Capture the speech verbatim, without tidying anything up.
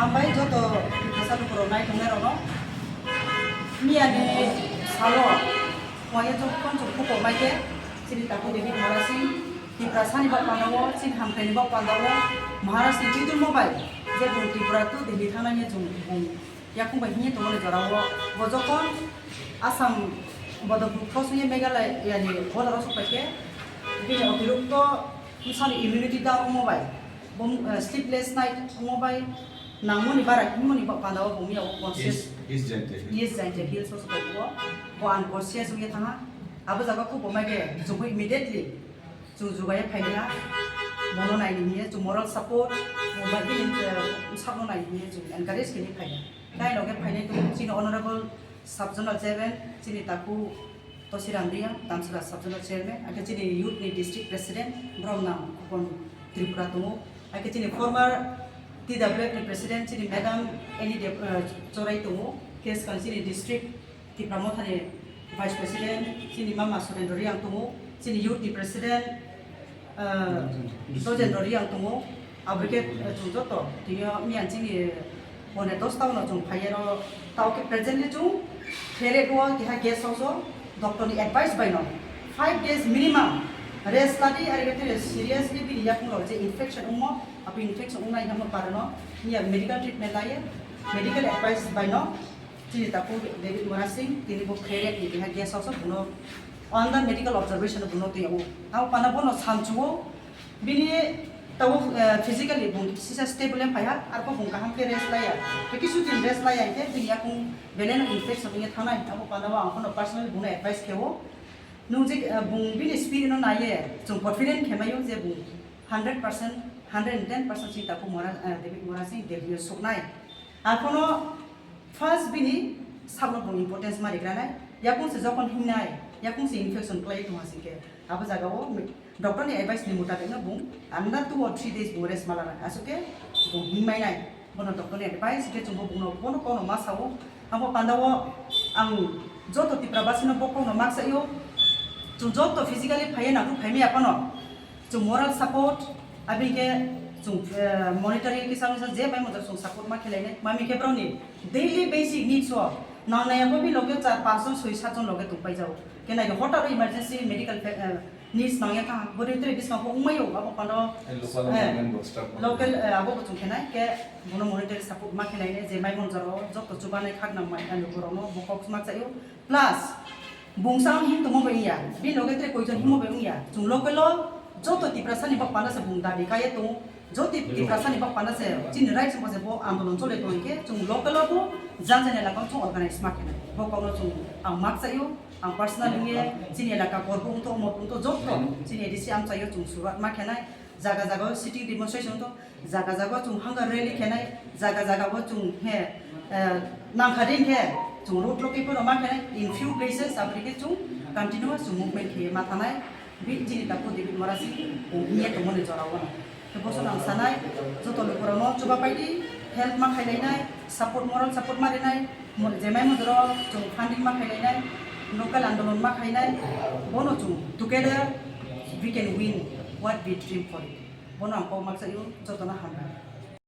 Hambai joto Tiprasa lukurok nai tongnai rokno. Miyani salo waya jokkon chwng khukok mai khe chini takhuk David Murasing Tiprasani bok pandao chini hamkhaini bok pandao Maharashtrani twiturmo bai je bung Tripura to Delhi thangnani chwng bung yakung bai himye tongmani jorao bo jokkon Assam bodol bukho songye Meghalaya yani border o sok pai khe bini otirokto bwsani immunity down wngmo bai bo sleepless night wngmo bai nangmoni bara himoni ba-, pandao bo mia o conscious East, East Jaintia Hills. East Jaintia Hills o sobai bo, bo unconscious wngya thangha. Abo jaga khubo mai khe chwngbo immediately chwng jugaiya phailiha. Bono naini hiye chwng moral support, bo bai bini, eh, sakno naini hiye chwng encourage khe phailiha. Tai loge phainai tongo chini honorable sub zonal chairman, chini takhuk Tosiram Reang, Damsara sub zonal chairman, ake chini youth ni district president, borok nang Khupon Tripura tongo, ake chini former T W F ni president, chini madam Annie Deb-, eh, Chorai tongo, khe swkang chini district Tipra Mothani vice president, chini mama Surendra Reang tongo, chini youth ni president, ah, Dojendra Reang tongo, abo khe, eh, chwng joto tini o miyan chini pone dos ta uno chwng phaiya ro, tao khe presently chwng khere o keha guest house o doctor ni advice bai no five days minimum rest ladi, ari khe seriously bini yakung rok je infection wngmo, abo infection wngnai hamo parano miya medical treatment laiya, medical advice bai no. Chini takhuk David Murasing, tini bo khere ni keha guest house o bono under medical observation o bono twi o. Abo pana bono sanchuo, bini tabuk, eh, physically bung sisa stable wng phaiha, arpho bung kaham khe rest laiya. Tei kisu din rest laiya khe bini yakung belai no infection wngya thangnai. Abo pana o ang phano personally bono advice khe o. Nung je, eh, bung bini spirit no naiye, chwng confident khe maio je bung hundred percent, hundred and ten percent chini takhuk Mura-, eh, David Murasing Delhi o suknai. Arphono first bini sakno bung importance ma rikranai. Yakung se jokon hingnai, yakung se infection klai tongha singkhe, abo jaga o doctor ni advice ni mutabik no bung under two or three days bung rest ma lanai. Aswk khe bung hingmai nai. Bono doctor ni advice khe chwngbo bungno bono kono ma sao. Abo panda o ang joto Tipra basi no bo kokno ma saio. Chwng joto physically phaiya nangkuk phaimaya phano. Chwng moral support, abini khe chwng, eh, monetary kisa misa je pai mojak chwng support ma khe lainai. Mami khe borokni daily basic needs o nangnai abo bini loge char panch jon soi sat jon loge tong pai jao. Khe nai hotar emergency medical fa-, eh, needs nangya tha. Bwrwi twi biskango wngmai o abo pano, eh, local, eh, government bo staff local, eh, abo bo chwng khe nai khe bono monetary support ma khe lainai je mai monjaro joto chubanai khak nang mai ani borokno bo kok ma chaio. Plus, bungsa ang him tongmo bai wngya, bini loge tre koijon himmo bai wngya. Chwng local o joto Tiprasa ni bok panda se bung dabi kaiye tongo. Joto Tiprasa ni bok panda se chini rights bo se bo andolon chole tong khe chwng local o bo jang jani elaka o chwng organize ma khe nai. Bo kokno chwng ang mak chaio, ang personal wngye chini elaka korbo wngto, omo wngto joto chini A D C amchaio chwng suruat ma khe nai. Jaga jaga o sitting demonstration wngto. Jaga jaga o chwng hunger rally khenai, jaga jaga o chwng he, eh, nangkha din khe chwng road block phano ma khenai, in few places aboni khe chwng continuous chwng movement khe ma thanai, bi chini takhuk David Murasing wngya tongmani jora o. Khe boso nang sanai, joto lukurokno chuba paidi, help ma khailainai, support, moral support ma rinai, mo-, jemai mojoro chwng funding ma khailainai, local andolon ma khainai, bono chwng together we can win what we dream for it. Bono ang kok ma chaio, jotono hambai.